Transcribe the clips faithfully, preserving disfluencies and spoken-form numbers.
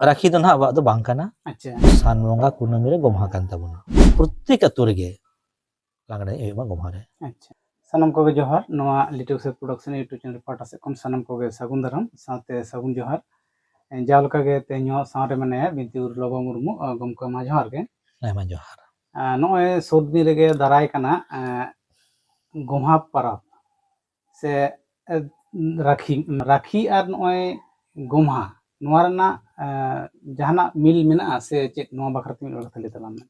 ᱨᱟᱠᱷᱤ ᱫᱚ ᱱᱟᱦᱟᱜ ᱟᱵᱚᱣᱟᱜ ᱫᱚ ᱵᱟᱝ ᱠᱟᱱᱟ᱾ ᱟᱪᱪᱷᱟ᱾ ᱥᱟᱱ ᱵᱚᱸᱜᱟ ᱠᱩᱱᱟᱹᱢᱤ ᱨᱮ ᱜᱚᱢᱦᱟ ᱠᱟᱱ ᱛᱟᱵᱚᱱᱟ᱾ ᱯᱨᱚᱛᱛᱮᱠ ᱟᱹᱛᱩ ᱨᱮᱜᱮ ᱞᱟᱜᱽᱬᱮ ᱮᱱᱮᱡ ᱦᱩᱭᱩᱜ ᱢᱟ ᱜᱚᱢᱦᱟ ᱨᱮ᱾ ᱟᱪᱪᱷᱟ᱾ ᱥᱟᱱᱟᱢ ᱠᱚᱜᱮ ᱡᱚᱦᱟᱨ᱾ ᱱᱚᱣᱟ Little Success Production YouTube channel ᱯᱟᱦᱴᱟ ᱥᱮᱫ ᱠᱷᱚᱱ ᱥᱟᱱᱟᱢ ᱠᱚᱜᱮ ᱥᱟᱹᱜᱩᱱ ᱫᱟᱨᱟᱢ ᱥᱟᱶᱛᱮ ᱥᱟᱹᱜᱩᱱ ᱡᱚᱦᱟᱨ᱾ ᱮ, ᱡᱟᱣ ᱞᱮᱠᱟᱜᱮ ᱛᱮᱦᱮᱧ ᱦᱚᱸ ᱥᱟᱶ ᱨᱮ ᱢᱮᱱᱟᱭᱟ ᱵᱤᱱᱛᱤ ᱜᱩᱨᱩ ᱞᱚᱵᱚ ᱢᱩᱨᱢᱩ᱾ ᱟ, ᱜᱚᱢᱠᱮ, ᱢᱟ ᱡᱚᱦᱟᱨ ᱜᱮ᱾ ᱦᱮᱸ, ᱢᱟ ᱡᱚᱦᱟᱨ᱾ ᱟ, ᱱᱚᱜᱼᱚᱭ ᱥᱩᱨ ᱫᱤᱱ ᱨᱮᱜᱮ ᱫᱟᱨᱟᱭ ᱠᱟᱱᱟ, ᱮ, ᱜᱚᱢᱦᱟ ᱯᱟᱨᱟᱵᱽ ᱥᱮ, ᱮ, ᱨᱟᱠᱷᱤ, ᱨᱟᱠᱷᱤ ᱟᱨ ᱱᱚᱜᱼᱚᱭ ᱜᱚᱢᱦᱟ, ᱱᱚᱣᱟ ᱨᱮᱱᱟᱜ, ᱮ, ᱡᱟᱦᱟᱱᱟᱜ ᱢᱤᱞ ᱢᱮᱱᱟᱜᱼᱟ ᱥᱮ ᱪᱮᱫ? ᱱᱚᱣᱟ ᱵᱟᱠᱷᱨᱟ ᱛᱮ ᱢᱤᱫ ᱵᱟᱨ ᱠᱟᱛᱷᱟ ᱞᱟᱹᱭ ᱛᱟᱞᱟᱝ ᱢᱮ᱾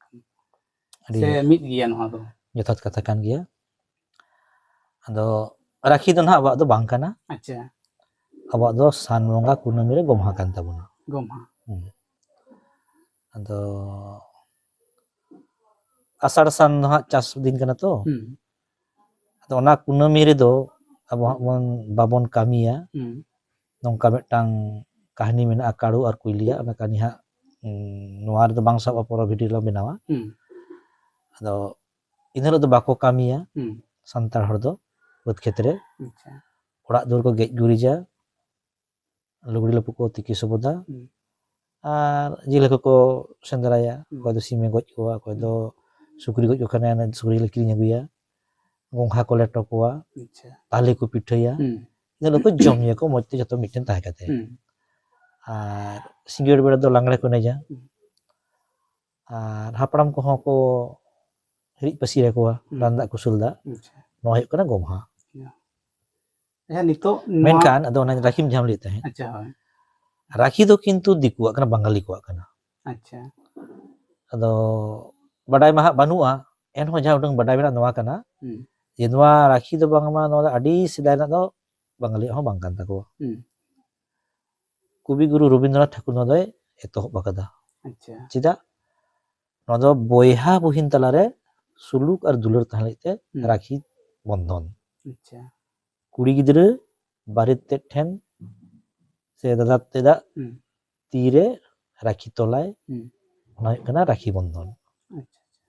ᱟᱹᱰᱤ ᱥᱮ ᱢᱤᱫ ᱜᱮᱭᱟ ᱱᱚᱣᱟ ᱫᱚ? ᱡᱚᱛᱷᱟᱛ ᱠᱟᱛᱷᱟ ᱠᱟᱱ ᱜᱮᱭᱟ᱾ ᱟᱫᱚ ᱨᱟᱠᱷᱤ ᱫᱚ ᱱᱟᱦᱟᱜ ᱟᱵᱚᱣᱟᱜ ᱫᱚ ᱵᱟᱝ ᱠᱟᱱᱟ᱾ ᱟᱪᱪᱷᱟ᱾ ᱟᱵᱚᱣᱟᱜ ᱫᱚ ᱥᱟᱱ ᱵᱚᱸᱜᱟ ᱠᱩᱱᱟᱹᱢᱤ ᱨᱮ ᱜᱚᱢᱦᱟ ᱠᱟᱱ ᱛᱟᱵᱚᱱᱟ᱾ ᱜᱚᱢᱦᱟ᱾ ᱦᱩᱸ᱾ ᱟᱫᱚ ᱟᱥᱟᱲ ᱥᱟᱱ ᱫᱚ ᱦᱟᱸᱜ ᱪᱟᱥ ᱫᱤᱱ ᱠᱟᱱᱟ ᱛᱚ᱾ ᱦᱩᱸ᱾ ᱟᱫᱚ ᱚᱱᱟ ᱠᱩᱱᱟᱹᱢᱤ ᱨᱮᱫᱚ ᱟᱵᱚ ᱦᱟᱸᱜ ᱵᱚᱱ, ᱵᱟᱵᱚᱱ ᱠᱟᱹᱢᱤᱭᱟ᱾ ᱦᱩᱸ᱾ ᱱᱚᱝᱠᱟ ᱢᱤᱫᱴᱟᱝ ᱠᱟᱹᱦᱱᱤ ᱢᱮᱱᱟᱜᱼᱟ, ᱠᱟᱹᱲᱩ ᱟᱨ ᱠᱩᱭᱞᱤᱭᱟᱜ᱾ ᱚᱱᱟ ᱠᱟᱹᱦᱱᱤ ᱦᱟᱸᱜ, ᱩᱸ, ᱱᱚᱣᱟ ᱨᱮᱫᱚ ᱵᱟᱝ ᱥᱟᱵ, ᱯᱚᱨᱚᱵᱽ ᱵᱷᱤᱰᱤᱭᱳ ᱞᱟᱝ ᱵᱮᱱᱟᱣᱟ᱾ ᱦᱩᱸ᱾ ᱟᱫᱚ ᱤᱱᱟᱹ ᱦᱤᱞᱳᱜ ᱫᱚ ᱵᱟᱠᱚ ᱠᱟᱹᱢᱤᱭᱟ᱾ ᱦᱩᱸ᱾ ᱥᱟᱱᱛᱟᱲ ᱦᱚᱲ ᱫᱚ ᱵᱟᱹᱫᱽ ᱠᱷᱮᱛ ᱨᱮ᱾ ᱟᱪᱪᱷᱟ᱾ ᱚᱲᱟᱜ ᱫᱩᱣᱟᱹᱨ ᱠᱚ ᱜᱮᱡ ᱜᱩᱨᱤᱡᱟ, ᱞᱩᱜᱽᱲᱤ ᱞᱟᱯᱚ ᱠᱚ ᱛᱤᱠᱤ ᱥᱚᱵᱚᱫᱟ, ᱦᱩᱸ᱾ ᱟᱨ ᱡᱤᱞ ᱦᱟᱹᱠᱩ ᱠᱚ ᱥᱮᱸᱫᱽᱨᱟᱭᱟ᱾ ᱦᱩᱸ᱾ ᱚᱠᱚᱭ ᱫᱚ ᱥᱤᱢᱮ ᱜᱚᱡ ᱠᱚᱣᱟ, ᱚᱠᱚᱭ ᱫᱚ ᱥᱩᱠᱨᱤ ᱜᱚᱡ ᱠᱚ ᱠᱷᱟᱱ ᱥᱩᱠᱨᱤ ᱞᱮ ᱠᱤᱨᱤᱧ ᱟᱹᱜᱩᱭᱟ, ᱜᱚᱝᱜᱷᱟ ᱠᱚ ᱞᱮᱴᱚ ᱠᱚᱣᱟ, ᱟᱪᱪᱷᱟ᱾ ᱛᱟᱞᱮ ᱠᱚ ᱯᱤᱴᱷᱟᱹᱭᱟ᱾ ᱦᱩᱸ᱾ ᱤᱱᱟᱹ ᱦᱤᱞᱳᱜ ᱠᱚ ᱡᱚᱢ ᱧᱩᱭᱟᱠᱚ ᱢᱚᱡᱽ ᱛᱮ ᱡᱚᱛᱚ ᱢᱤᱫᱴᱮᱱ ᱛᱟᱦᱮᱸ ᱠᱟᱛᱮ᱾ ᱦᱩᱸ᱾ ᱟᱨ ᱥᱤᱸᱜᱟᱹᱲ ᱵᱮᱲᱟ ᱫᱚ ᱞᱟᱜᱽᱬᱮ ᱠᱚ ᱮᱱᱮᱡᱟ᱾ ᱦᱩᱸ᱾ ᱟᱨ ᱦᱟᱯᱲᱟᱢ ᱠᱚᱦᱚᱸ ᱠᱚ ᱦᱤᱨᱤᱡ ᱯᱟᱹᱥᱤᱨ ᱟᱠᱚᱣᱟ, ᱦᱩᱸ᱾ ᱨᱟᱱ ᱫᱟᱜ ᱠᱚ ᱥᱩᱞ ᱫᱟ᱾ ᱟᱪᱪᱷᱟ᱾ ᱱᱚᱣᱟ ᱦᱩᱭᱩᱜ ᱠᱟᱱᱟ ᱜᱚᱢᱦᱟ᱾ ᱦᱮᱸ᱾ ᱟᱪᱪᱷᱟ, ᱱᱤᱛᱚᱜ ᱱᱚᱣᱟ ᱢᱮᱱᱠᱷᱟᱱ ᱟᱫᱚ ᱚᱱᱟ ᱨᱟᱠᱷᱤᱢ ᱡᱟᱦᱟᱸᱢ ᱞᱟᱹᱭᱮᱫ ᱛᱟᱦᱮᱸᱫ, ᱟᱪᱪᱷᱟ, ᱦᱳᱭ᱾ ᱨᱟᱠᱷᱤ ᱫᱚ ᱠᱤᱱᱛᱩ ᱫᱤᱠᱩᱣᱟᱜ ᱠᱟᱱᱟ, ᱵᱟᱝᱜᱟᱞᱤ ᱠᱚᱣᱟᱜ ᱠᱟᱱᱟ᱾ ᱟᱪᱪᱷᱟ᱾ ᱟᱫᱚ ᱵᱟᱰᱟᱭ ᱢᱟ ᱦᱟᱸᱜ ᱵᱟᱹᱱᱩᱜᱼᱟ, ᱮᱱᱦᱚᱸ ᱡᱟᱦᱟᱸ ᱩᱰᱟᱹᱝ ᱵᱟᱰᱟᱭ ᱢᱮᱱᱟᱜᱼᱟ ᱱᱚᱣᱟ ᱠᱟᱱᱟ, ᱦᱩᱸ᱾ ᱡᱮ ᱱᱚᱣᱟ ᱨᱟᱠᱷᱤ ᱫᱚ ᱵᱟᱝᱢᱟ ᱱᱚᱣᱟ ᱫᱚ ᱟᱹᱰᱤ ᱥᱮᱫᱟᱭ ᱨᱮᱱᱟᱜ ᱫᱚ ᱵᱟᱝᱜᱟᱞᱤᱭᱟᱜ ᱦᱚᱸ ᱵᱟᱝ ᱠᱟᱱ ᱛᱟᱠᱚᱣᱟ᱾ ᱦᱩᱸ᱾ ᱠᱚᱵᱤ ᱜᱩᱨᱩ ᱨᱚᱵᱤᱱᱫᱨᱚᱱᱟᱛᱷ ᱴᱷᱟᱹᱠᱩᱨ ᱱᱚᱣᱟ ᱫᱚᱭ ᱮᱛᱚᱦᱚᱵ ᱟᱠᱟᱫᱟ᱾ ᱟᱪᱪᱷᱟ᱾ ᱪᱮᱫᱟᱜ? ᱱᱚᱣᱟ ᱫᱚ ᱵᱚᱭᱦᱟ ᱵᱩᱦᱤᱱ ᱛᱟᱞᱟᱨᱮ ᱥᱩᱞᱩᱠ ᱟᱨ ᱫᱩᱞᱟᱹᱲ ᱛᱟᱦᱮᱸ ᱞᱟᱹᱜᱤᱫ ᱛᱮ ᱦᱩᱸ᱾ ᱨᱟᱠᱷᱤ ᱵᱚᱱᱫᱷᱚᱱ᱾ ᱟᱪᱪᱷᱟ᱾ ᱠᱩᱲᱤ ᱜᱤᱫᱽᱨᱟᱹ ᱵᱟᱨᱮᱛ ᱛᱮᱫ ᱴᱷᱮᱱ ᱥᱮ ᱫᱟᱫᱟ ᱛᱮᱫᱟᱜ ᱦᱩᱸ᱾ ᱛᱤᱨᱮ ᱨᱟᱠᱷᱤ ᱛᱚᱞᱟᱭ, ᱦᱩᱸ᱾ ᱚᱱᱟ ᱦᱩᱭᱩᱜ ᱠᱟᱱᱟ ᱨᱟᱠᱷᱤ ᱵᱚᱱᱫᱷᱚᱱ᱾ ᱟᱪᱪᱷᱟ, ᱟᱪᱪᱷᱟ᱾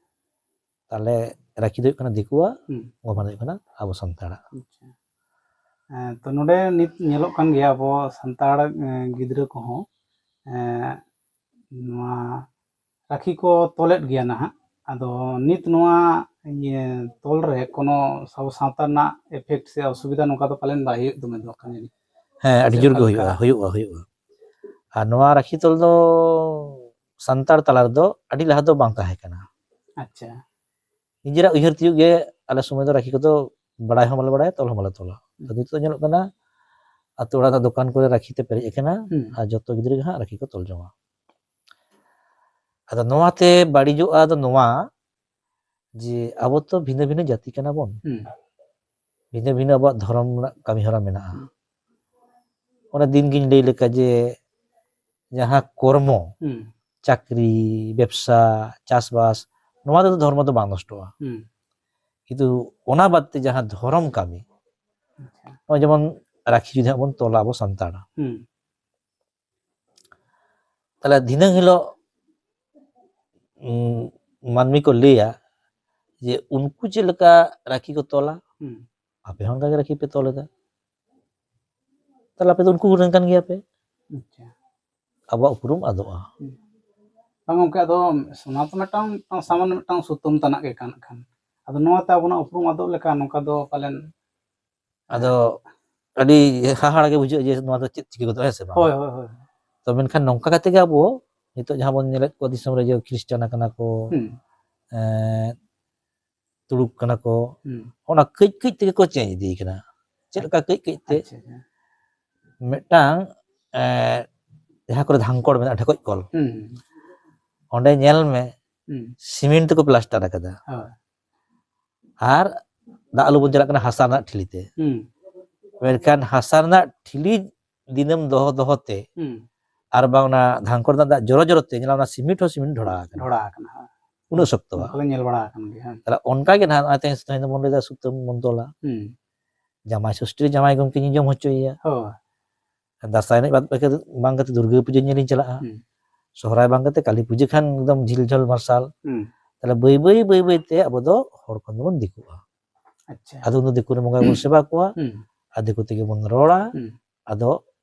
ᱛᱟᱦᱞᱮ ᱨᱟᱠᱷᱤ ᱫᱚ ᱦᱩᱭᱩᱜ ᱠᱟᱱᱟ ᱫᱤᱠᱩᱣᱟᱜ, ᱦᱩᱸ᱾ ᱜᱚᱢᱦᱟ ᱫᱚ ᱦᱩᱭᱩᱜ ᱠᱟᱱᱟ ᱟᱵᱚ ᱥᱟᱱᱛᱟᱲᱟᱜ᱾ ᱟᱪᱪᱷᱟ᱾ ᱦᱮᱸ, ᱛᱚ ᱱᱚᱰᱮ ᱱᱤᱛ ᱧᱮᱞᱚᱜ ᱠᱟᱱ ᱜᱮᱭᱟ ᱟᱵᱚ ᱥᱟᱱᱛᱟᱲ, ᱮᱸ, ᱜᱤᱫᱽᱨᱟᱹ ᱠᱚᱦᱚᱸ ᱮᱸ, ᱱᱚᱣᱟ ᱨᱟᱹᱠᱷᱤ ᱠᱚ ᱛᱚᱞᱮᱫ ᱜᱮᱭᱟ ᱱᱟᱦᱟᱜ᱾ ᱟᱫᱚ ᱱᱤᱛ ᱱᱚᱣᱟ ᱤᱭᱟᱹ ᱛᱚᱞ ᱨᱮ ᱠᱳᱱᱳ ᱟᱵᱚ ᱥᱟᱶᱛᱟ ᱨᱮᱱᱟᱜ ᱮᱯᱷᱮᱠᱴ ᱥᱮ ᱚᱥᱩᱵᱤᱫᱷᱟ ᱱᱚᱝᱠᱟ ᱫᱚ ᱯᱟᱞᱮᱱ ᱵᱟᱭ ᱦᱩᱭᱩᱜ ᱫᱚᱢᱮ ᱫᱚ ᱠᱷᱟᱱ ᱡᱟᱹᱱᱤᱡ᱾ ᱦᱮᱸ, ᱟᱹᱰᱤ ᱥᱮ ᱡᱳᱨ ᱜᱮ ᱚᱠᱟ ᱦᱩᱭᱩᱜᱼᱟ, ᱞᱮᱠᱟ? ᱦᱩᱭᱩᱜᱼᱟ, ᱦᱩᱭᱩᱜᱼᱟ᱾ ᱟᱨ ᱱᱚᱣᱟ ᱨᱟᱹᱠᱷᱤ ᱛᱚᱞ ᱫᱚ ᱥᱟᱱᱛᱟᱲ ᱛᱟᱞᱟ ᱨᱮᱫᱚ ᱟᱹᱰᱤ ᱞᱟᱦᱟ ᱫᱚ ᱵᱟᱝ ᱛᱟᱦᱮᱸ ᱠᱟᱱᱟ᱾ ᱟᱪᱪᱷᱟ᱾ ᱱᱤᱡᱮᱨᱟᱜ ᱩᱭᱦᱟᱹᱨ ᱛᱤᱭᱳᱜ ᱜᱮ ᱟᱞᱮ ᱥᱚᱢᱚᱭ ᱫᱚ ᱨᱟᱹᱠᱷᱤ ᱠᱚᱫᱚ ᱵᱟᱲᱟᱭ ᱦᱚᱸ ᱵᱟᱞᱮ ᱵᱟᱲᱟᱭᱟ, ᱛᱚᱞ ᱦᱚᱸ ᱵᱟᱞᱮ ᱛᱚᱞᱟ᱾ ᱛᱚ ᱱᱤᱛᱚᱜ ᱫᱚ ᱧᱮᱞᱚᱜ ᱠᱟᱱᱟ ᱟᱛᱳ ᱚᱲᱟᱜ ᱨᱮᱱᱟᱜ ᱫᱚᱠᱟᱱ ᱠᱚᱨᱮ ᱨᱟᱹᱠᱷᱤ ᱛᱮ ᱯᱮᱨᱮᱡ ᱟᱠᱟᱱᱟ᱾ ᱦᱩᱸ᱾ ᱟᱨ ᱡᱚᱛᱚ ᱜᱤᱫᱽᱨᱟᱹ ᱜᱮ ᱦᱟᱸᱜ ᱨᱟᱹᱠᱷᱤ ᱠᱚ ᱛᱚᱞ ᱡᱚᱝᱟ᱾ ᱟᱫᱚ ᱱᱚᱣᱟᱛᱮ ᱵᱟᱹᱲᱤᱡᱚᱜᱼᱟ ᱫᱚ ᱱᱚᱣᱟ, ᱡᱮ ᱟᱵᱚ ᱛᱚ ᱵᱷᱤᱱᱟᱹ ᱵᱷᱤᱱᱟᱹ ᱡᱟᱹᱛᱤ ᱠᱟᱱᱟ ᱵᱚᱱ, ᱦᱩᱸ᱾ ᱵᱷᱤᱱᱟᱹ ᱵᱷᱤᱱᱟᱹ ᱟᱵᱚᱣᱟᱜ ᱫᱷᱚᱨᱚᱢ ᱨᱮᱱᱟᱜ ᱠᱟᱹᱢᱤ ᱦᱚᱨᱟ ᱢᱮᱱᱟᱜᱼᱟ᱾ ᱦᱩᱸ᱾ ᱚᱱᱟ ᱫᱤᱱ ᱜᱤᱧ ᱞᱟᱹᱭ ᱞᱮᱠᱟ ᱡᱮ ᱡᱟᱦᱟᱸ ᱠᱚᱨᱢᱚ, ᱦᱩᱸ᱾ ᱪᱟᱹᱠᱨᱤ, ᱵᱮᱵᱽᱥᱟ, ᱪᱟᱥᱵᱟᱥ, ᱱᱚᱣᱟ ᱨᱮᱫᱚ ᱫᱷᱚᱨᱢᱚ ᱫᱚ ᱵᱟᱝ ᱱᱚᱥᱴᱚᱜᱼᱟ᱾ ᱦᱩᱸ᱾ ᱠᱤᱱᱛᱩ ᱚᱱᱟ ᱵᱟᱫ ᱛᱮ ᱡᱟᱦᱟᱸ ᱫᱷᱚᱨᱚᱢ ᱠᱟᱹᱢᱤ, ᱟᱪᱪᱷᱟ᱾ ᱱᱚᱜᱼᱚᱭ ᱡᱮᱢᱚᱱ ᱨᱟᱹᱠᱷᱤ ᱡᱩᱫᱤ ᱦᱟᱸᱜ ᱵᱚᱱ ᱛᱚᱞᱟ ᱟᱵᱚ ᱥᱟᱱᱛᱟᱲ, ᱦᱩᱸ᱾ ᱛᱟᱦᱞᱮ ᱫᱷᱤᱱᱟᱹᱝ ᱦᱤᱞᱳᱜ, ᱩᱸ, ᱢᱟᱹᱱᱢᱤ ᱠᱚ ᱞᱟᱹᱭᱟ ᱡᱮ ᱩᱱᱠᱩ ᱪᱮᱫ ᱞᱮᱠᱟ ᱨᱟᱹᱠᱷᱤ ᱠᱚ ᱛᱚᱞᱟ, ᱦᱩᱸ᱾ ᱟᱯᱮ ᱦᱚᱸ ᱚᱱᱠᱟ ᱜᱮ ᱨᱟᱹᱠᱷᱤ ᱯᱮ ᱛᱚᱞ ᱮᱫᱟ, ᱛᱟᱦᱞᱮ ᱟᱯᱮ ᱫᱚ ᱩᱱᱠᱩ ᱨᱮᱱ ᱠᱟᱱ ᱜᱮᱭᱟ ᱯᱮ, ᱟᱪᱪᱷᱟ᱾ ᱟᱵᱚᱣᱟᱜ ᱩᱯᱨᱩᱢ ᱟᱫᱚᱜᱼᱟ᱾ ᱦᱩᱸ᱾ ᱵᱟᱝ ᱜᱚᱢᱠᱮ, ᱟᱫᱚ ᱥᱚᱱᱟ ᱛᱚ ᱢᱤᱫᱴᱟᱝ, ᱢᱤᱫᱴᱟᱝ ᱥᱟᱢᱟᱱ ᱢᱤᱫᱴᱟᱝ ᱥᱩᱛᱟᱹᱢ ᱛᱟᱱᱟᱜ ᱜᱮ ᱠᱟᱱ ᱠᱷᱟᱱ, ᱟᱫᱚ ᱱᱚᱣᱟᱛᱮ ᱟᱵᱚᱱᱟᱜ ᱩᱯᱨᱩᱢ ᱟᱫᱚᱜ ᱞᱮᱠᱟ ᱱᱚᱝᱠᱟ ᱫᱚ ᱯᱟᱞᱮᱱ᱾ ᱟᱫᱚ ᱟᱹᱰᱤ ᱦᱟᱦᱟᱲᱟ ᱜᱮ ᱵᱩᱡᱷᱟᱹᱜᱼᱟ ᱡᱮ ᱱᱚᱣᱟ ᱫᱚ ᱪᱮᱫ ᱪᱤᱠᱟᱹ ᱜᱚᱫᱚᱜᱼᱟ, ᱦᱮᱸ ᱥᱮ ᱵᱟᱝ? ᱦᱳᱭ, ᱦᱳᱭ, ᱦᱳᱭ᱾ ᱛᱚ ᱢᱮᱱᱠᱷᱟᱱ ᱱᱚᱝᱠᱟ ᱠᱟᱛᱮ ᱜᱮ ᱟᱵᱚ ᱱᱤᱛᱚᱜ ᱡᱟᱦᱟᱸ ᱵᱚᱱ ᱧᱮᱞᱮᱫ ᱠᱚᱣᱟ ᱫᱤᱥᱚᱢ ᱨᱮ ᱡᱮ ᱠᱷᱨᱤᱥᱴᱟᱱ ᱟᱠᱟᱱᱟ ᱠᱚ, ᱦᱩᱸ᱾ ᱮᱸ, ᱛᱩᱲᱩᱠ ᱠᱟᱱᱟ ᱠᱚ, ᱦᱩᱸ᱾ ᱚᱱᱟ ᱠᱟᱹᱡ ᱠᱟᱹᱡ ᱛᱮᱜᱮ ᱠᱚ ᱪᱮᱧᱡᱽ ᱤᱫᱤᱭ ᱠᱟᱱᱟ᱾ ᱪᱮᱫ ᱞᱮᱠᱟ ᱠᱟᱹᱡ ᱠᱟᱹᱡ ᱛᱮ? ᱟᱪᱪᱷᱟ, ᱟᱪᱪᱷᱟ᱾ ᱢᱤᱫᱴᱟᱝ, ᱮᱸ, ᱡᱟᱦᱟᱸ ᱠᱚᱨᱮ ᱫᱷᱟᱝᱠᱚᱲ ᱢᱮᱱᱟᱜᱼᱟ, ᱰᱷᱮᱠᱚᱡ ᱠᱚᱞ, ᱦᱩᱸ᱾ ᱚᱸᱰᱮ ᱧᱮᱞ ᱢᱮ, ᱦᱩᱸ᱾ ᱥᱤᱢᱮᱱᱴ ᱛᱮᱠᱚ ᱯᱞᱟᱥᱴᱟᱨ ᱟᱠᱟᱫᱟ᱾ ᱦᱳᱭ᱾ ᱟᱨ ᱫᱟᱜ ᱟᱹᱞᱩ ᱵᱚᱱ ᱪᱟᱞᱟᱜ ᱠᱟᱱᱟ ᱦᱟᱥᱟ ᱨᱮᱱᱟᱜ ᱴᱷᱤᱞᱤ ᱛᱮ᱾ ᱦᱩᱸ᱾ ᱢᱮᱱᱠᱷᱟᱱ ᱦᱟᱥᱟ ᱨᱮᱱᱟᱜ ᱴᱷᱤᱞᱤ ᱫᱤᱱᱟᱹᱢ ᱫᱚᱦᱚ ᱫᱚᱦᱚ ᱛᱮ, ᱦᱩᱸ᱾ ᱟᱨ ᱵᱟᱝ ᱚᱱᱟ ᱫᱷᱟᱝᱠᱚᱲ ᱨᱮᱱᱟᱜ ᱫᱟᱜ ᱡᱚᱨᱚ ᱡᱚᱨᱚ ᱛᱮ ᱧᱮᱞᱟ ᱚᱱᱟ ᱥᱤᱢᱮᱱᱴ ᱦᱚᱸ ᱥᱤᱢᱮᱱᱴ ᱰᱷᱚᱲᱟ ᱟᱠᱟᱱᱟ᱾ ᱰᱷᱚᱲᱟ ᱟᱠᱟᱱᱟ, ᱦᱳᱭ᱾ ᱩᱱᱟᱹᱜ ᱥᱚᱠᱛᱚᱣᱟ᱾ ᱚᱱᱠᱟ ᱞᱮ ᱧᱮᱞ ᱵᱟᱲᱟ ᱟᱠᱟᱱ ᱜᱮᱭᱟ, ᱦᱮᱸ᱾ ᱛᱟᱦᱞᱮ ᱚᱱᱠᱟ ᱜᱮ ᱱᱟᱦᱟᱜ ᱱᱚᱜᱼᱚᱭ ᱛᱮᱦᱮᱧ ᱥᱮᱛᱟᱜ ᱵᱚᱱ ᱞᱟᱹᱭᱫᱟ ᱥᱩᱛᱟᱹᱢ ᱵᱚᱱ ᱛᱚᱞᱟ᱾ ᱦᱩᱸ᱾ ᱡᱟᱢᱟᱭ ᱥᱚᱥᱴᱤ ᱨᱮ ᱡᱟᱢᱟᱭ ᱜᱚᱢᱠᱮ ᱧᱩᱧᱩᱢ ᱦᱚᱪᱚᱭᱮᱭᱟ᱾ ᱦᱳᱭ᱾ ᱫᱟᱸᱥᱟᱭ ᱮᱱᱮᱡ ᱵᱟᱫ ᱠᱟᱛᱮ, ᱵᱟᱝ ᱠᱟᱛᱮ ᱫᱩᱨᱜᱟᱹ ᱯᱩᱡᱟᱹ ᱧᱮᱞᱤᱧ ᱪᱟᱞᱟᱜᱼᱟ᱾ ᱦᱩᱸ᱾ ᱥᱚᱦᱨᱟᱭ ᱵᱟᱝ ᱠᱟᱛᱮ ᱠᱟᱹᱞᱤ ᱯᱩᱡᱟᱹ ᱠᱷᱟᱱ ᱮᱠᱫᱚᱢ ᱡᱷᱤᱞ ᱡᱷᱚᱞ ᱢᱟᱨᱥᱟᱞ᱾ ᱦᱩᱸ᱾ ᱛᱟᱦᱞᱮ ᱵᱟᱹᱭ ᱵᱟᱹᱭ ᱵᱟᱹᱭ ᱵᱟᱹᱭ ᱛᱮ ᱟᱵᱚ ᱫᱚ ᱦᱚᱲ ᱠᱷᱚᱱ ᱫᱚᱵᱚᱱ ᱫᱤᱠᱩᱜᱼᱟ᱾ ᱟᱪᱪᱷᱟ᱾ ᱟᱫᱚ ᱩᱱᱫᱚ ᱫᱤᱠᱩ ᱨᱮᱱ ᱵᱚᱸᱜᱟ ᱵᱚᱱ ᱥᱮᱵᱟ ᱠᱚᱣᱟ, ᱦᱩᱸ᱾ ᱟᱨ ᱫᱤᱠᱩ ᱛᱮᱜᱮ ᱵᱚᱱ ᱨᱚᱲᱟ᱾ ᱦᱩᱸ᱾ ᱟᱫᱚ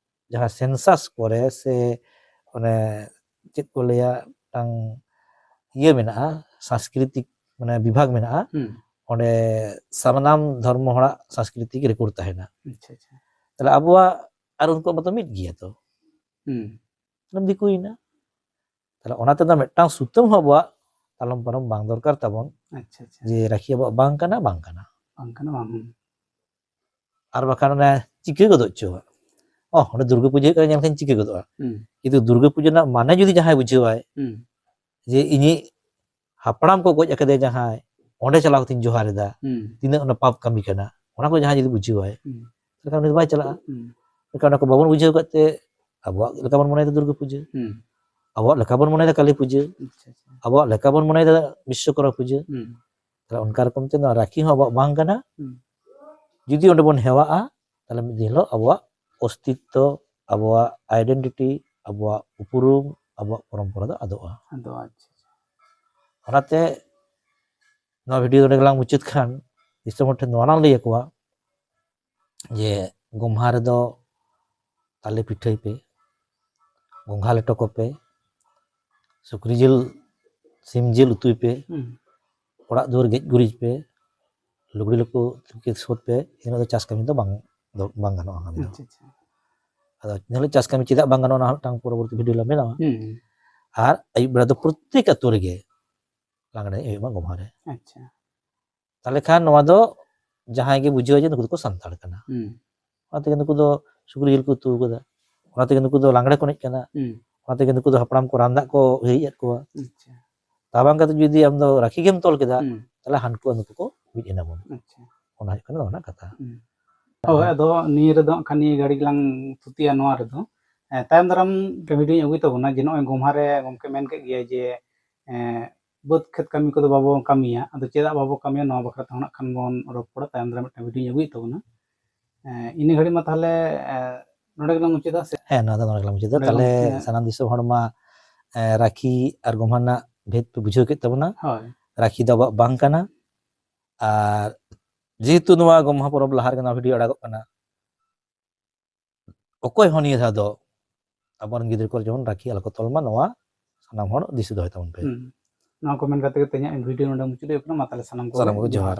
ᱡᱟᱦᱟᱸ ᱥᱮᱱᱥᱟᱥ ᱠᱚᱨᱮ ᱥᱮ ᱚᱱᱮ ᱪᱮᱫ ᱠᱚ ᱞᱟᱹᱭᱟ, ᱢᱤᱫᱴᱟᱝ ᱤᱭᱟᱹ ᱢᱮᱱᱟᱜᱼᱟ, ᱥᱟᱝᱥᱠᱨᱤᱛᱤᱠ ᱢᱟᱱᱮ ᱵᱤᱵᱷᱟᱜᱽ ᱢᱮᱱᱟᱜᱼᱟ᱾ ᱦᱩᱸ ᱚᱸᱰᱮ ᱥᱟᱱᱟᱢ ᱫᱷᱚᱨᱢᱚ ᱦᱚᱲᱟᱜ ᱥᱟᱝᱥᱠᱨᱤᱛᱤᱠ ᱨᱮᱠᱚᱨᱰ ᱛᱟᱦᱮᱱᱟ᱾ ᱟᱪᱪᱷᱟ ᱟᱪᱪᱷᱟ ᱛᱟᱦᱞᱮ ᱟᱵᱚᱣᱟᱜ ᱟᱨ ᱩᱱᱠᱩᱣᱟᱜ ᱢᱟᱛᱚ ᱢᱤᱫ ᱜᱮᱭᱟ ᱛᱚ, ᱦᱩᱸ ᱢᱟᱱᱮ ᱫᱤᱠᱩᱭᱮᱱᱟ᱾ ᱛᱟᱦᱞᱮ ᱚᱱᱟᱛᱮ ᱫᱚ ᱢᱤᱫᱴᱟᱝ ᱥᱩᱛᱟᱹᱢ ᱦᱚᱸ ᱟᱵᱚᱣᱟᱜ ᱛᱟᱞᱚᱢ ᱯᱟᱨᱚᱢ ᱵᱟᱝ ᱫᱚᱨᱠᱟᱨ ᱛᱟᱵᱚᱱ, ᱟᱪᱪᱷᱟ ᱟᱪᱪᱷᱟ ᱡᱮ ᱨᱟᱠᱷᱤ ᱟᱵᱚᱣᱟᱜ ᱵᱟᱝ ᱠᱟᱱᱟ, ᱵᱟᱝ ᱠᱟᱱᱟ᱾ ᱵᱟᱝ ᱠᱟᱱᱟ ᱵᱟᱝ ᱦᱩᱸ ᱟᱨ ᱵᱟᱠᱷᱟᱱ ᱚᱱᱮ ᱪᱤᱠᱟᱹ ᱜᱚᱫᱚᱜ ᱪᱚ, ᱚ, ᱚᱸᱰᱮ ᱫᱩᱨᱜᱟᱹ ᱯᱩᱡᱟᱹ ᱦᱩᱭᱩᱜ ᱠᱟᱱᱟ ᱧᱮᱞ ᱠᱷᱟᱱ ᱪᱤᱠᱟᱹ ᱜᱚᱫᱚᱜᱼᱟ᱾ ᱦᱩᱸ ᱠᱤᱱᱛᱩ ᱫᱩᱨᱜᱟᱹ ᱯᱩᱡᱟᱹ ᱨᱮᱱᱟᱜ ᱢᱟᱱᱮ ᱡᱩᱫᱤ ᱡᱟᱦᱟᱸᱭ ᱵᱩᱡᱷᱟᱹᱣᱟᱭ, ᱦᱩᱸ ᱡᱮ ᱤᱧᱤᱡ ᱦᱟᱯᱲᱟᱢ ᱠᱚ ᱜᱚᱡ ᱟᱠᱟᱫᱮᱭᱟ ᱡᱟᱦᱟᱸᱭ, ᱚᱸᱰᱮ ᱪᱟᱞᱟᱣ ᱠᱟᱛᱮᱧ ᱡᱚᱦᱟᱨ ᱮᱫᱟ, ᱦᱩᱸ ᱛᱤᱱᱟᱹᱜ ᱚᱱᱟ ᱯᱟᱯ ᱠᱟᱹᱢᱤ ᱠᱟᱱᱟ, ᱚᱱᱟ ᱠᱚ ᱡᱟᱦᱟᱸᱭ ᱡᱩᱫᱤ ᱵᱩᱡᱷᱟᱹᱣᱟᱭ, ᱦᱩᱸ ᱮᱱᱠᱷᱟᱱ ᱩᱱᱤ ᱫᱚ ᱵᱟᱭ ᱪᱟᱞᱟᱜᱼᱟ᱾ ᱦᱩᱸ ᱢᱮᱱᱠᱷᱟᱱ ᱚᱱᱟ ᱠᱚ ᱵᱟᱵᱚᱱ ᱵᱩᱡᱷᱟᱹᱣ ᱠᱟᱫ ᱛᱮ ᱟᱵᱚᱣᱟᱜ ᱞᱮᱠᱟ ᱵᱚᱱ ᱢᱚᱱᱮᱭᱮᱫᱟ ᱫᱩᱨᱜᱟᱹ ᱯᱩᱡᱟᱹ, ᱦᱩᱸ ᱟᱵᱚᱣᱟᱜ ᱞᱮᱠᱟ ᱵᱚᱱ ᱢᱚᱱᱮᱭᱮᱫᱟ ᱠᱟᱹᱞᱤ ᱯᱩᱡᱟᱹ, ᱟᱪᱪᱷᱟ ᱟᱪᱪᱷᱟ ᱟᱵᱚᱣᱟᱜ ᱞᱮᱠᱟ ᱵᱚᱱ ᱢᱚᱱᱮᱭᱮᱫᱟ ᱵᱤᱥᱥᱚᱠᱚᱨᱢᱟ ᱯᱩᱡᱟᱹ᱾ ᱦᱩᱸ ᱛᱟᱦᱞᱮ ᱚᱱᱠᱟ ᱨᱚᱠᱚᱢ ᱛᱮ ᱱᱚᱣᱟ ᱨᱟᱠᱷᱤ ᱦᱚᱸ ᱟᱵᱚᱣᱟᱜ ᱵᱟᱝ ᱠᱟᱱᱟ᱾ ᱦᱩᱸ ᱡᱩᱫᱤ ᱚᱸᱰᱮ ᱵᱚᱱ ᱦᱮᱣᱟᱜᱼᱟ, ᱛᱟᱦᱞᱮ ᱢᱤᱫ ᱫᱤᱱ ᱦᱤᱞᱳᱜ ᱟᱵᱚᱣᱟᱜ ᱚᱥᱛᱤᱛᱛᱚ, ᱟᱵᱚᱣᱟᱜ ᱟᱭᱰᱮᱱᱴᱤᱴᱤ, ᱟᱵᱚᱣᱟᱜ ᱩᱯᱨᱩᱢ, ᱟᱵᱚᱣᱟᱜ ᱯᱚᱨᱚᱢᱯᱚᱨᱟ ᱫᱚ ᱟᱫᱚᱜᱼᱟ᱾ ᱟᱫᱚ ᱟᱪᱪᱷᱟ ᱚᱱᱟᱛᱮ ᱱᱚᱣᱟ ᱵᱷᱤᱰᱤᱭᱳ ᱱᱚᱰᱮ ᱜᱮᱞᱟᱝ ᱢᱩᱪᱟᱹᱫ ᱠᱷᱟᱱ, ᱫᱤᱥᱚᱢ ᱦᱚᱲ ᱴᱷᱮᱱ ᱱᱚᱣᱟ ᱞᱟᱝ ᱞᱟᱹᱭ ᱟᱠᱚᱣᱟ ᱡᱮ ᱜᱚᱢᱦᱟ ᱨᱮᱫᱚ ᱛᱟᱞᱮ ᱯᱤᱴᱷᱟᱹᱭ ᱯᱮ, ᱜᱚᱸᱜᱷᱟ ᱞᱮᱴᱚ ᱠᱚᱯᱮ, ᱥᱩᱠᱨᱤ ᱡᱤᱞ, ᱥᱤᱢ ᱡᱤᱞ ᱩᱛᱩᱭ ᱯᱮ, ᱦᱩᱸ ᱚᱲᱟᱜ ᱫᱩᱣᱟᱹᱨ ᱜᱮᱡ ᱜᱩᱨᱤᱡ ᱯᱮ, ᱞᱩᱜᱽᱲᱤ ᱞᱟᱯᱚ ᱛᱤᱠᱤ ᱥᱳᱫᱷ ᱯᱮ, ᱤᱱᱟᱹ ᱫᱚ ᱪᱟᱥ ᱠᱟᱹᱢᱤ ᱫᱚ ᱵᱟᱝ, ᱫᱚ ᱵᱟᱝ ᱜᱟᱱᱚᱜᱼᱟ᱾ ᱚᱱᱟ ᱫᱚ᱾ ᱟᱪᱪᱷᱟ ᱟᱪᱪᱷᱟ ᱟᱫᱚ ᱤᱱᱟᱹ ᱦᱤᱞᱳᱜ ᱪᱟᱥ ᱠᱟᱹᱢᱤ ᱪᱮᱫᱟᱜ ᱵᱟᱝ ᱜᱟᱱᱚᱜᱼᱟ, ᱚᱱᱟ ᱦᱚᱸ ᱢᱤᱫᱴᱟᱝ ᱯᱚᱨᱚᱵᱚᱨᱛᱤ ᱵᱷᱤᱰᱤᱭᱳ ᱞᱮ ᱵᱮᱱᱟᱣᱟ᱾ ᱦᱩᱸ ᱟᱨ ᱟᱹᱭᱩᱵ ᱵᱮᱲᱟ ᱫᱚ ᱯᱨᱚᱛᱛᱮᱠ ᱟᱹᱛᱩ ᱨᱮᱜᱮ ᱞᱟᱜᱽᱬᱮ ᱮᱱᱮᱡ ᱦᱩᱭᱩᱜ ᱢᱟ ᱜᱚᱢᱦᱟ ᱨᱮ᱾ ᱟᱪᱪᱷᱟ ᱛᱟᱦᱞᱮ ᱠᱷᱟᱱ ᱱᱚᱣᱟ ᱫᱚ ᱡᱟᱦᱟᱸᱭ ᱜᱮ ᱵᱩᱡᱷᱟᱹᱣᱟ ᱡᱮ ᱱᱩᱠᱩ ᱫᱚᱠᱚ ᱥᱟᱱᱛᱟᱲ ᱠᱟᱱᱟ᱾ ᱦᱩᱸ ᱚᱱᱟ ᱛᱮᱜᱮ ᱱᱩᱠᱩ ᱫᱚ ᱥᱩᱠᱨᱤ ᱡᱤᱞ ᱠᱚ ᱩᱛᱩ ᱠᱟᱫᱟ, ᱚᱱᱟ ᱛᱮᱜᱮ ᱱᱩᱠᱩ ᱫᱚ ᱞᱟᱜᱽᱬᱮ ᱠᱚ ᱮᱱᱮᱡ ᱠᱟᱱᱟ, ᱦᱩᱸ ᱚᱱᱟ ᱛᱮᱜᱮ ᱱᱩᱠᱩ ᱫᱚ ᱦᱟᱯᱲᱟᱢ ᱠᱚ ᱨᱟᱱ ᱫᱟᱜ ᱠᱚ ᱦᱤᱨᱤᱡ ᱮᱫ ᱠᱚᱣᱟ᱾ ᱟᱪᱪᱷᱟ ᱛᱟ ᱵᱟᱝ ᱠᱟᱛᱮ ᱡᱩᱫᱤ ᱟᱢ ᱫᱚ ᱨᱟᱹᱠᱷᱤ ᱜᱮᱢ ᱛᱚᱞ ᱠᱮᱫᱟ, ᱦᱩᱸ ᱛᱟᱦᱞᱮ ᱦᱟᱱᱠᱩ ᱱᱩᱠᱩ ᱠᱚ ᱢᱤᱫ ᱮᱱᱟ ᱵᱚᱱ᱾ ᱟᱪᱪᱷᱟ ᱚᱱᱟ ᱦᱩᱭᱩᱜ ᱠᱟᱱᱟ ᱱᱚᱣᱟ ᱨᱮᱱᱟᱜ ᱠᱟᱛᱷᱟ᱾ ᱦᱩᱸ ᱦᱳᱭ, ᱟᱫᱚ ᱱᱤᱭᱟᱹ ᱨᱮᱫᱚ ᱦᱟᱸᱜ ᱠᱷᱟᱱ ᱱᱤᱭᱟᱹ ᱜᱷᱟᱹᱲᱤᱡ ᱜᱮᱞᱟᱝ ᱛᱷᱩᱛᱤᱭᱟ ᱱᱚᱣᱟ ᱨᱮᱫᱚ᱾ ᱮ, ᱛᱟᱭᱚᱢ ᱫᱟᱨᱟᱢ ᱢᱤᱫᱴᱮᱱ ᱵᱷᱤᱰᱤᱭᱳᱧ ᱟᱹᱜᱩᱭ ᱛᱟᱵᱚᱱᱟ ᱡᱮ ᱱᱚᱜᱼᱚᱭ ᱜᱚᱢᱦᱟ ᱨᱮ ᱜᱚᱢᱠᱮ ᱢᱮᱱ ᱠᱮᱫ ᱜᱮᱭᱟ ᱡᱮ, ᱮ, ᱵᱟᱹᱫᱽ ᱠᱷᱮᱛ ᱠᱟᱹᱢᱤ ᱠᱚᱫᱚ ᱵᱟᱵᱚ ᱠᱟᱹᱢᱤᱭᱟ, ᱟᱫᱚ ᱪᱮᱫᱟᱜ ᱵᱟᱵᱚ ᱠᱟᱹᱢᱤᱭᱟ ᱱᱚᱣᱟ ᱵᱟᱠᱷᱨᱟ ᱛᱮᱦᱚᱸ ᱱᱟᱜ ᱠᱷᱟᱱ ᱵᱚᱱ ᱨᱚᱯᱚᱲᱟ ᱛᱟᱭᱚᱢ ᱫᱟᱨᱟᱢ ᱢᱤᱫᱴᱮᱱ ᱵᱷᱤᱰᱤᱭᱳᱧ ᱟᱹᱜᱩᱭᱮᱫ ᱛᱟᱵᱚᱱᱟ᱾ ᱮ, ᱤᱱᱟᱹ ᱜᱷᱟᱹᱲᱤᱡ ᱢᱟ ᱛᱟᱦᱚᱞᱮ, ᱮ, ᱱᱚᱰᱮ ᱜᱮᱞᱟᱝ ᱢᱩᱪᱟᱹᱫᱟ ᱥᱮ? ᱦᱮᱸ, ᱱᱚᱣᱟ ᱫᱚ ᱱᱚᱰᱮ ᱜᱮᱞᱟᱝ ᱢᱩᱪᱟᱹᱫᱟ᱾ ᱱᱚᱰᱮ ᱜᱮᱞᱟᱝ ᱛᱟᱦᱞᱮ ᱢᱩᱪᱟᱹᱫᱟ᱾ ᱥᱟᱱᱟᱢ ᱫᱤᱥᱚᱢ ᱦᱚᱲ ᱢᱟ, ᱮ, ᱨᱟᱠᱷᱤ ᱟᱨ ᱜᱚᱢᱦᱟ ᱨᱮᱱᱟᱜ ᱵᱷᱮᱫ ᱯᱮ ᱵᱩᱡᱷᱟᱹᱣ ᱠᱮᱫ ᱛᱟᱵᱚᱱᱟ᱾ ᱦᱳᱭ᱾ ᱨᱟᱠᱷᱤ ᱫᱚ ᱟᱵᱚᱣᱟᱜ ᱵᱟᱝ ᱠᱟᱱᱟ᱾ ᱟᱨ ᱡᱮᱦᱮᱛᱩ ᱱᱚᱣᱟ ᱜᱚᱢᱦᱟ ᱯᱚᱨᱚᱵᱽ ᱞᱟᱦᱟ ᱨᱮᱜᱮ ᱱᱚᱣᱟ ᱵᱷᱤᱰᱤᱭᱳ ᱟᱲᱟᱜᱚᱜ ᱠᱟᱱᱟ, ᱚᱠᱚᱭ ᱦᱚᱸ ᱱᱤᱭᱟᱹ ᱫᱷᱟᱣ ᱫᱚ ᱟᱵᱚᱨᱮᱱ ᱜᱤᱫᱽᱨᱟᱹ ᱠᱚ ᱡᱮᱢᱚᱱ ᱨᱟᱹᱠᱷᱤ ᱟᱞᱚ ᱠᱚ ᱛᱚᱞ ᱢᱟ, ᱱᱚᱣᱟ ᱥᱟᱱᱟᱢ ᱦᱚᱲ ᱫᱤᱥᱟᱹ ᱫᱚᱦᱚᱭ ᱛᱟᱵᱚᱱ ᱯᱮ᱾ ᱦᱩᱸ᱾ ᱱᱚᱣᱟ ᱠᱚ ᱢᱮᱱ ᱠᱟᱛᱮ ᱜᱮ ᱛᱮᱦᱮᱧᱟᱜ video ᱱᱚᱰᱮ ᱢᱩᱪᱟᱹᱫ ᱦᱩᱭᱩᱜ ᱠᱟᱱᱟ᱾ ᱢᱟ ᱛᱟᱦᱞᱮ ᱥᱟᱱᱟᱢ ᱠᱚ ᱥᱟᱱᱟᱢ ᱠᱚ ᱡᱚᱦᱟᱨ᱾